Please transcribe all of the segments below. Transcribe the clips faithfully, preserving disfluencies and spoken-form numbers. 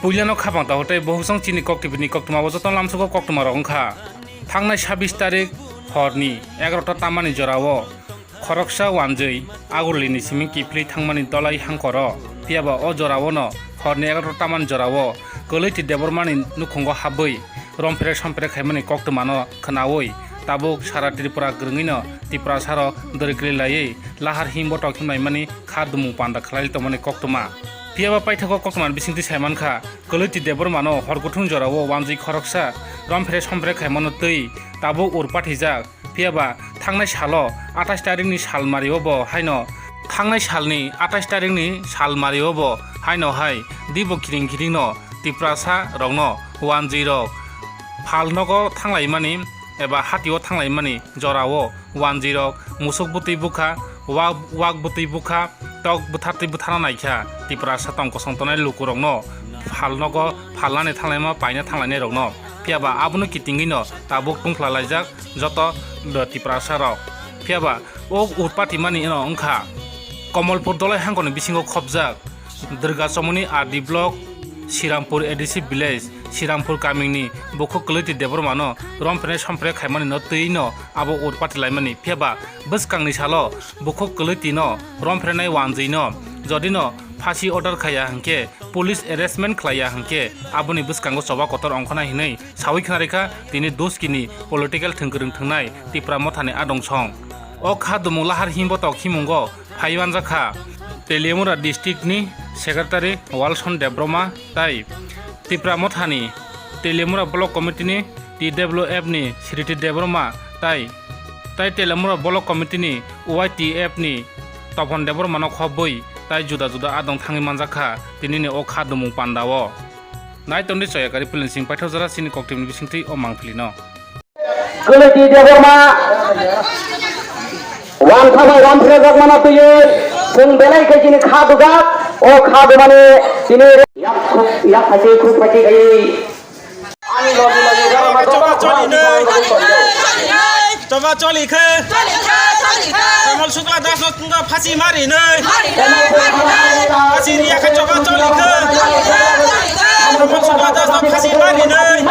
Puilano khapang tago tei bohusong chini koktwbini koktwma bo joto lamsugo koktwma rok wngkha. Thangnai sabis tarik horni egarota tamani jorao khoroksa wanjwi Agurlini simi kiphilwi thangmani Dolai Hangkoro. Phiyaba o jorao no horni egarota tamani jorao Kwlwiti Debbarmani nukhungo habwi romphre somphre khaimani koktwmano khwnawi tabuk sara Tripura kwrwngwino Tiprasarok dwrwikli laiwi lahar himbotok himlaimani kha dumung panda khlai tongmani koktwma. Phiyaba paithago koktwmani bisingtwi saimankha, Kwlwiti Debbarmano hor kuthung jorao wanjwi khoroksa romphre somphre khaimano twi tabuk ur pathijak. Phiyaba thangnai salo athais tarikni sal mario bo haino, thangnai salni athais tarikni sal mario bo haino hai dibo kiring kiringno Tiprasa rokno wanjwi rok phalnogo thanglaimani eba hatio thanglaimani jorao wanjwi rok musuk bwtwi bukha, wak, wak bwtwi bukha, tok bwthartwi bwtharna naikha. Tiprasa tong kosong tongnai lukurokno phalnogo phalnani thanglaima paina thanglainairokno. Phiyaba abono kitingwino tabuk tungphla laijak joto Tiprasarok. Phiyaba o ur patimani no wngkha Komolpur Dolai Hangkoni bisingo khopjak Durga Chomoni R D block, Sirampur A D C village, Sirampur kamini bukhuk Kwlwiti Debbarmano romphre somphre khaimani no twi no abo ur patilaimani. Phiyaba bwskangni salo bukhuk Kwlwitino romphrenai wanjwino jodino phasi order khaiya hinkhe, police arrestment khlaiya hinkhe, aboni bwskango choba kotor ongkhonai hinwi sawi khna rikha tini Doskini political thwngkwrwng thwngnai Tipra Mothani adong song. O kha dumung lahar himbotok himungo phaimanjakha Teliamura district ni secretary Walson Debbarma tai Tipra Mothani Teliamura block committee ni T W F ni Sriti Debbarma tai, tai Teliamura block committee ni Y T F ni Topon Debbarma no khobwi tai juda juda adong thangwi manjakha tinini o kha dumung pandao. Nai tongdi Choyakari Pilinsing paithak jora chini koktwmni bisingtwi o mangpili no. Kwlwiti Debbarma wansa bai romphre jakmano twiwi chwng belai khe chini kha dujak, o kha dumani chini yak khuk, yak phaikhe khuk phaikhe khaiwi ani logi logi Debbarma choba choli nei. Choba choli khe. Choli khe, choli khe. Komol Sukla Das no Phasi mari nai. Phasi riya khe choba choli khe. Komol Sukla Das no phasi mari nai.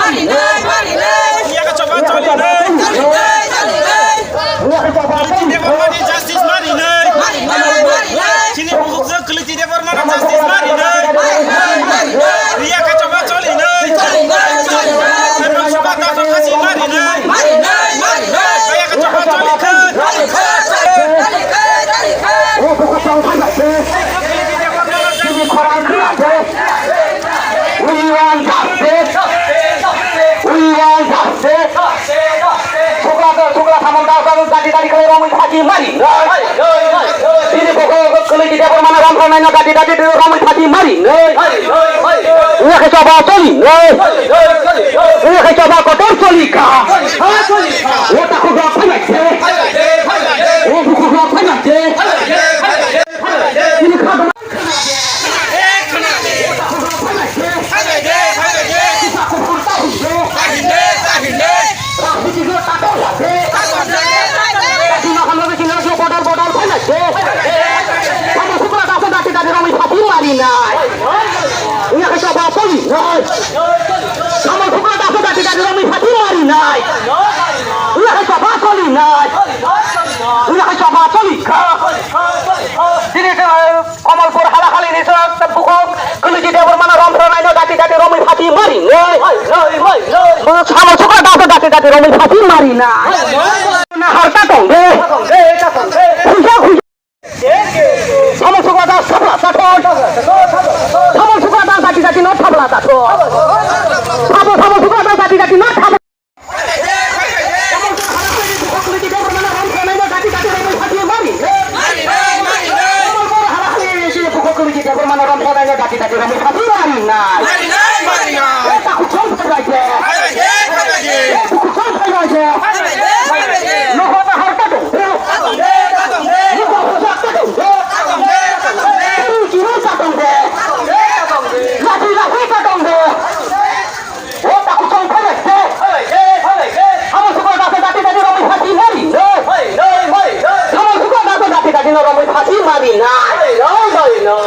Riya khe choba choli nai. Debbarmani justice mari nai. Chini bukhuk Kwlwiti Debbarmano justice mari nai. Riya khe choba choli nai. Komol Sukla Das no phasi mari nai. Riya khe choba choli khe. We want justice. We want justice. Sukla, Sukla Samon Das, Dati Dati khlai romwi phasi mari. Bini bukhuk Kwlwiti Debbarmano romphrenai no Dati Dati romwi phasi mari. Wngya khe choba choli. Wngya khe choba kotor choli kha. O takhuk rok phai nai se. O bukhuk rok phai nai se. Bini kha Komolpur halakhali ni sir bukhuk Kwlwiti Debbarmano romphrenai no dati dati romwi phasi mari nai. Samol Sukla Das dati dati romwi phasi mari nai. Na harta tong de. Khuisa khuisa. Samol Sukla Das sabla sathon. Samol Sukla Das dati dati no sabla sathon. Samol, Samol Sukla Das dati dati no sabla. O takhuk chong phai nai se. Samol Sukla Das dati dati romwi phasi mari nai. Samol Sukla Das dati dati no romwi phasi mari nai.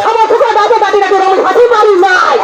Samol Sukla Das dati dati romwi phasi mari nai.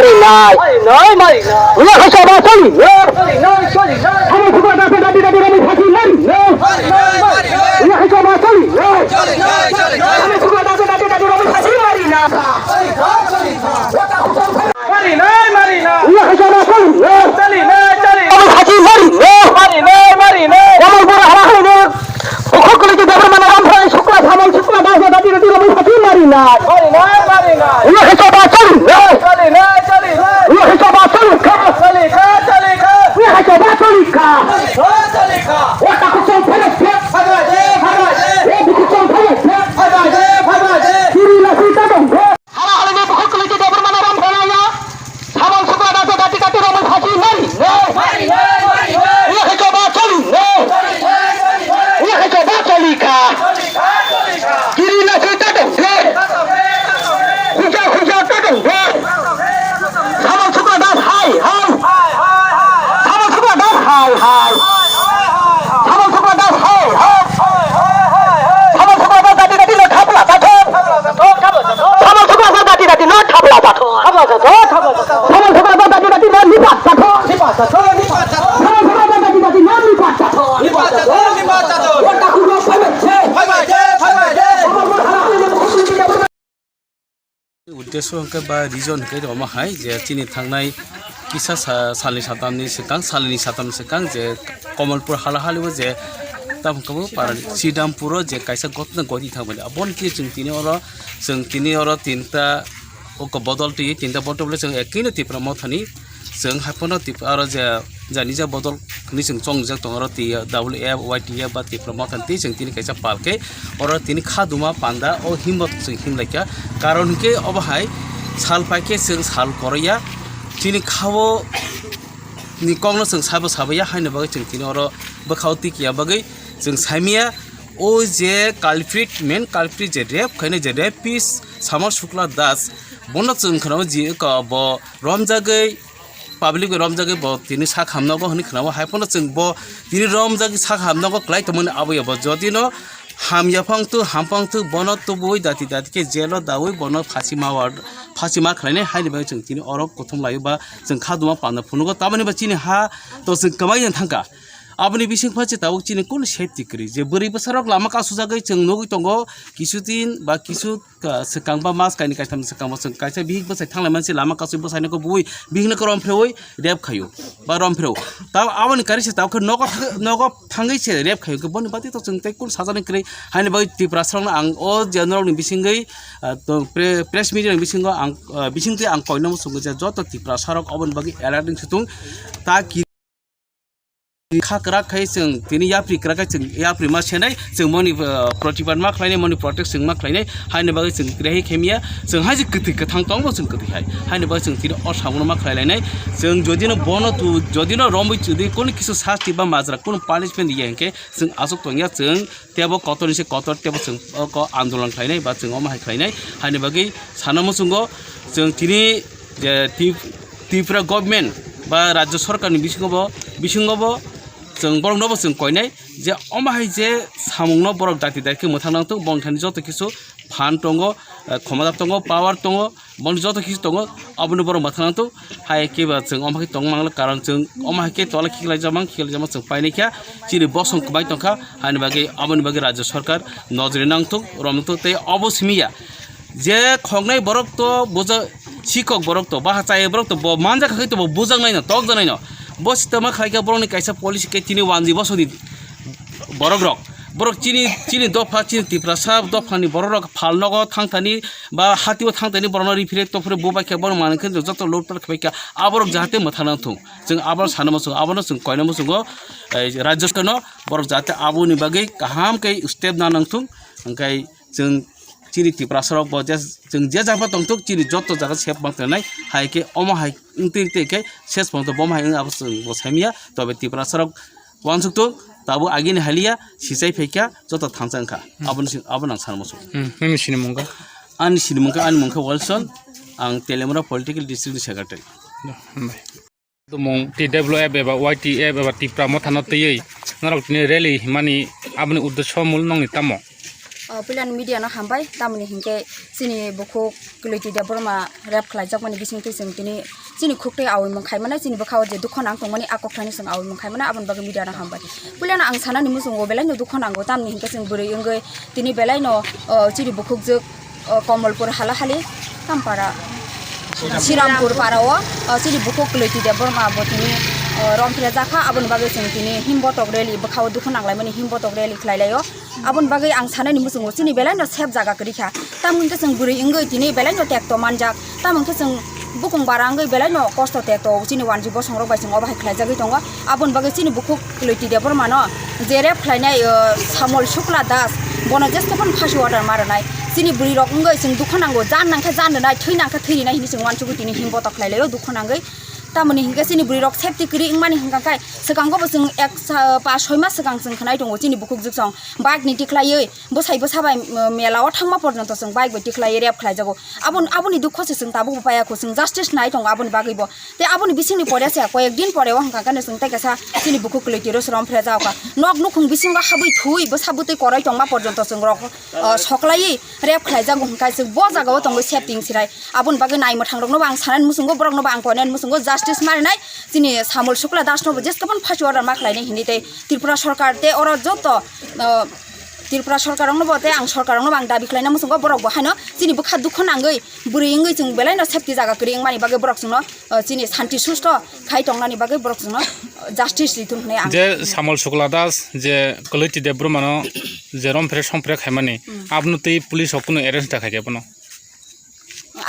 Marinai. Marinai, marinai. Uya khe choba choli. Marinai, marinai. Amo suka da da da da da da phasi marinai. Marinai, marinai. Uya khe choba choli. Marinai, marinai. Amo suka da da da da da da phasi marinai. Marinai, marinai. Uya khe choba choli. Choli, choli. Amo phasi marinai. Marinai, marinai. Amo bora hala hala. Bukhuk kwlwi khe Debbarma Ramphrai Shukla, Samal Shukla, Dasa Dati Dati Romwi Sati marinai. Marinai, marinai. Ulo khe choba choli, eh. Cholinai, cholinai. Ulo khe choba choli kha. Choli kha, choli kha. Ulo khe choba choli kha. Choli kha, choli kha. O takhuk chong phai se. Phai se, phai se. O bukhuk chong phai se. Phai se, phai se. Kiri la sui ta dong khe. Hala hala ni bukhuk kwlwi khe Debbarma Ramphrai ya. Samal Shukla Dasa Dati Dati Romwi Sati marinai. Marinai, marinai. Ulo khe choba choli, eh. Ulo khe choba choli kha. Kiri na khe ta dong khe. Khuja khuja ta dong khe. Samal Shukla Das hai hai. Samal Shukla Das hai hai. Samal Shukla Das hai hai. Samal Shukla Das dati dati no thapla ta thon. Samal Shukla Das dati dati no thapla ta thon. Samal Shukla Das dati dati no nipat ta thon. Samal Shukla Das dati dati no nipat ta thon. Nipat ta thon, nipat ta thon. Wata kulo phaibai se. Phaibai se, phaibai se. Uddesho hwnkhe ba reason hwnkhe omo hai je chini thangnai kisa sa-, salni satamni swkang, salni satamni swkang je Kamalpur hala halibo je tamo khe bo para Sridampuro je kaisa gotna goti thangmani. Aboni khe chwng tini oro, chwng tini oro tinta oko bodol twi, tinta bodol le chwng ekino Tipra Mothani chwng hai phano Tipra aro je jani ja bodol hwnwi chwng chongrijak tongo oro T W F, Y T F ba Tipra Motha tei chwng tini kaisa pal khe oro tini kha duma panda o himbo chwng himlaikha. Karon hwnkhe obo hai sal paikhe chwng sal koroya, chini khao ni kokno chwng sabo sabaiya, haino bagwi chwng tini oro bwkhao tikiya bagwi chwng saimaya. O je culprit, main culprit je rape khainai je rapist Samal Shukla Das, bono chwng khwnao je eko bo romjagwi public bai romjagwi bo tini sak hamnogo hwnwi khwnao, hai phano chwng bo tini romjagwi sak hamnogo kwlai tongmani aboya bo jodino hamya phang tu ham phang tu bono tubui dati dati khe jelo daui bono phasi ma ward phasi ma khlainai haini bagwi chwng tini oro kuthum laio ba chwng kha duma panda phunugo tamani ba chini ha to chwng kwmai thangkha. Aboni bising pha se tabuk chini kunu safety kwrwi je bwrwi bwsarok lama kasujagwi chwng nugwi tongo kisu din ba kisu Ka-, swkang ba mas kaini kaitham swkang bo chwng kaisa bihik bwsai thanglai mansi lama kasui bwsaino khe bui bihikno khe romphreui rep khaio ba romphreo. Tamo aboni kari se tamo khe nogo thang-, nogo thangwi se rep khaio khe boni bagwi to chwng tei kun sajani kwrwi haini bagwi Tiprasarokno ang o je norokni bisingwi, ah, to pre-, press media ni bisingo ang, ah, bisingtwi ang koinamo chwngwi je joto Tiprasarok oboni bagwi alert wng sutung ta ki Kha kwrak khai chwng tini yapri kwrak khai chwng yapri ma senai chwng moni, uh, protibad ma khlainai moni protest chwng ma khlainai haini bagwi chwng rehai khe mia chwng hai je kwthwi kwthang tongbo chwng kwthwi hai haini bagwi chwng tini o sabuno ma khlai lainai chwng jodi no bono tu jodi no romwi chwdi kunu kisu sasti ba majra kunu punishment ya hinkhe chwng aswk tongya chwng tebo kotor ni se kotor tebo chwng o ko andolon khlainai ba chwng omo hai khlainai haini bagwi sana muchungo chwng tini je tip Tripura government ba rajya sorkar ni bisingo bo, bisingo bo chwng borok no bo chwng koinai je omo hai je samung no borok dati dati khe mwthang nang thung, bongthani joto kisu phan tongo, eh, khomota tongo, power tongo, boni joto kisu tongo, abono borok mwthang nang thung. Hai khe ba chwng omo hai tong mangla karon chwng omo hai khe tola khiklai jamang, khiklai jamang chwng painai kha, chini bosong kwbai tongkha, haini bagwi aboni bagwi rajya sorkar nojori nang thung, rom thung tei obo simi ya. Je khoknai borok to buja-, sikok borok to, baha chaya borok to, bo manjak kha khe to bo bujaknai no, tokjaknai no. Bo sitama khlai kha borokni kaisa policy khe chini wanji bosoni borok rok. Borok chini, chini dopha, chini Tiprasa dophani borok rok phal nogo thangthani ba hatio thangthani borokno riphire tophre bubai khe borok manwi khe joto lutpat khlai kha. Aborok jahate mwthang nang thung. Chwng abo sana muchungo, abono chwng koina muchungo, eh, rajya sorkarno borok jahate aboni bagwi kaham khe step na nang thung. Hwnkhe Chwng chini Tiprasarok bo je, chwng je jaga tongthok, chini joto jaga sep mang tongnai. Hai khe omo hai wng twi twi khe ses pang to bomo hai wng abo chwng bo saimanya. Tobe Tiprasarok uansuk tok, tabuk agini haliya, sichai phaikha, joto thansa wngkha. Hmm. Aboni si-, abo nang sana muchung. Hmm, nini sinimung kha? Ani sinimung kha, ani mung kha Wilson, ang Teliamura Political District ni Secretary. Hambai. Tumung T W F eba Y T F eba Tipra Mothano twiwi norok tini rally himani aboni uddesho mul nongni tamo? O, puilano media no hambai, tamoni hinkhe chini bukhuk Kwlwiti Debbarma rape khlaijakmani bisingtwi chwng tini chini khuk twi awi mung khaimano, chini bwkhao je dukho nang tongmani a kokthaino chwng awi mung khaimano, aboni bagwi media no hambai. Puilano ang sanani muchungo belaino dukho nango, tamni hinkhe chwng bwrwi wngwi tini belaino, o, chini bukhuk jwk, o, Komolpur hala hali Tampara Sirampur para o, o, chini bukhuk Kwlwiti Debbarma bo tini, o, rom phre jakha, aboni bagwi chwng tini himbotok rally bwkhao dukho nanglaimani himbotok rally khlai laio. Aboni bagwi ang sanani muchungo chini belaino sep jaga kwrwi kha. Tamo hwnkhe chwng bwrwi wngwi tini belaino tekto manjak. Tamo hwnkhe chwng bukung bara wngwi belaino kosto tekto chini wanji bosongrok bai chwng obo hai khlaijagwi tongo. Aboni bagwi chini bukhuk Kwlwiti Debbarmano je rape khlainai, o, Samol Shukla Das, bono jeske phano phasi order ma rwnai. Chini bwrwirok wngwi chwng dukha nango, jan nangkhe jan rwnai, thwi nangkhe thwi rwnai hinwi chwng wansugwi tini himbotok khlai laio dukha nangwi. Tamoni hinkhe chini bwrwirok safety kwrwi wngmani hwnkha khe swkango bo chwng ek sa-, pas soi mas swkang chwng khwnai tongo chini bukhuk jwksong bike ni tikhlaiwi bwsai bwsa bai, um, mela o thangma porjonto chwng bike bai tikhlaiwi rape khlaijago. Abon-, aboni dukho se chwng tabukbo paiya kho, chwng justice nai tongo aboni bagwibo. Tei aboni bisingni pore se koyek din pore o hwnkha khe chwng tei kaisa chini bukhuk Kwlwiti ro srom phre jaokha. Nok nukhung bisingo habwi thwi bwsa bwtwi koroi tongma porjonto chwng rok, uh, soklaiwi rape khlaijago hwnkha chwng bo jagao tongwi safety wng sinai. Aboni bagwi naimwthang rokno bo ang sanani muchungo, borokno bo ang koinani muchungo justice ma rinai. Chini Samol Shukla Das no bo jeske phano phasi order ma khlainai hinwi tei Tripura Sarkar tei oro joto, uh, Tripura Sarkar rokno bo tei ang sarkar rokno bo ang dabi khlaina muchungo, borok bo haino chini bwkha dukho nangwi bwrwi wngwi chwng belaino safety jaga kwrwi wngmani bagwi borok chwngno, uh, chini santi susto khai tongnani bagwi borok chwngno, uh, justice ri thun hwnwi ang Je Samol Shukla Das je Kwlwiti Debbarmano je rom phre som phre khaimani, hmm, abono tei police rok kunu arrest da khaikhe bono.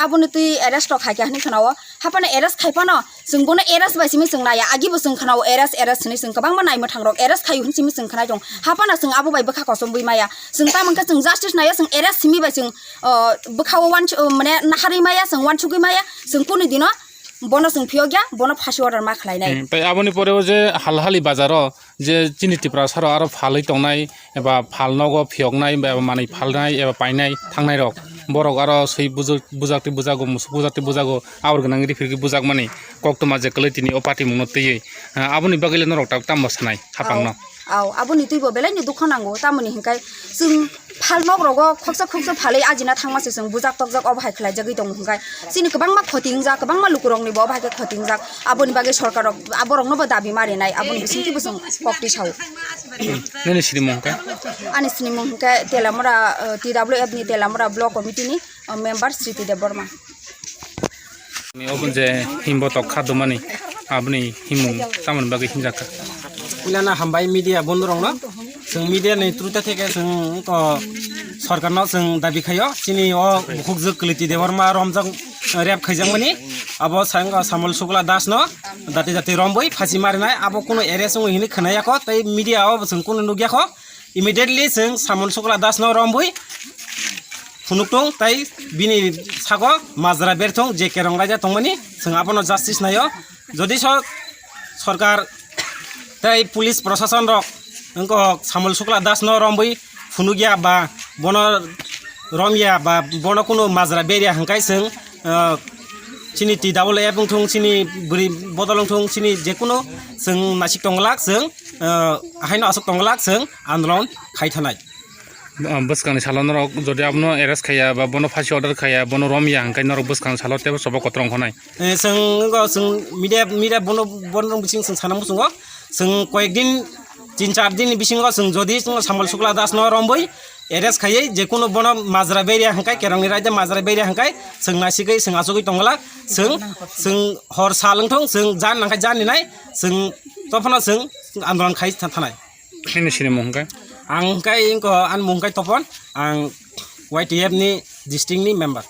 Aboni twi arrest rok khaikha hinwi khwnao. Haphano arrest khai phano chwng bono arrest bai simi chwng naiya. Agibo chwng khwnao arrest, arrest hinwi chwng kwbangma naimwthang rok arrest khaio hinwi simi chwng khwnai tong. Haphano chwng abo bai bwkha kosom bwi maya. Chwng tamo hwnkhe chwng justice naiya, chwng arrest simi bai chwng, o, bwkhao uansu-, o, mane naharwi maya, chwng uansugwi maya. Chwng kunu dino bono chwng phiyokya, bono phasi order ma khlainai. Hmm, tei aboni pore o je Halhali bazar o je chini Tiprasa rok aro phalwi tongnai eba phal nogo phiyoknai eba manwi phalnai eba painai thangnai rok, borok aro swi bujak, bujak twi bujago, musuk bujak twi bujago, abor gwnang riphirgwi bujakmani koktwma je kwlwi tini o party mungno twiwi, ah, aboni bagwi le norok tak tamo sanai hapangno? Au, au, aboni twibo belaino dukho nango, tamoni hinkhai chwng phal nok rogo khoksa khoksa phalwi ajina thangma se chwng bujak tokjak obo hai khlaijagwi tongo hinkhai. Chini kwbangma khoti wngjak, kwbangma lukurokni bo obo hai khe khoti wngjak. Aboni bagwi sorkar rok aborokno bo dabi ma rinai, aboni bisingtwi bo chwng kok tisao. Nini sinimung hwnkhe? Ani sinimung hwnkhe Telamura, eh, T W F ni Telamura Block Committee ni, eh, member Sriti Debbarma. Ni obo je himbo tok kha dumani, aboni himung tamoni bagwi himjak kha? Puilano hambai media bondhu rokno. Chwng media ni through te theke chwng, o, sorkar no chwng dabi khaio, chini o bukhukjwk Kwliti Debbarma romjak, rape khaijakmani, abo Sam-, Samol Sukla Das no dati dati rombwi phasi marinai, abo kunu arrest wngwi hinwi khwnayakho, tei media o chwng kunu nukyakho. Immediately chwng Samol Sukla Das no rombwi phunukthung tei bini sago majra berthung je kerong raida tongmani, chwng abono justice naio. Jodi so sorkar tei police prosason rok wngkok Samol Sukla Das no rombwi phunukya ba bono romya ba bono kunu majra berya hwnkhe chwng, ah, chini T W F wngthung, chini bwrwi bodol wngthung, chini jekunu chwng nasik tongglak chwng, ah, haino aswk tongglak chwng andolon khai thanai. Ah, bwskangni salo norok jodi abono arrest khaiya ba bono phasi order khaiya, bono romya hwnkhe norok bwskangni salo teibo choba kotor wngkha nai. Eh, chwng, chwng media, media bono, bono bising chwng sana muchungo. Chwng koyek din, tin char din bisingo chwng jodi chwng Samol Sukla Das no rombwi arrest khaiwi, jekunu bono majra berya hwnkhe, kerongni raida majra berya hwnkhe, chwng nasigwi, chwng achugwi tongla, chwng, chwng hor sal wngthung, chwng jan nangkhe jan ninai, chwng tophano chwng andolon khai tha-, thanai. Nini sinimung hwnkhe? Ang hwnkhe, ang ani mung hwnkhe Topon, ang Y T F ni district ni member.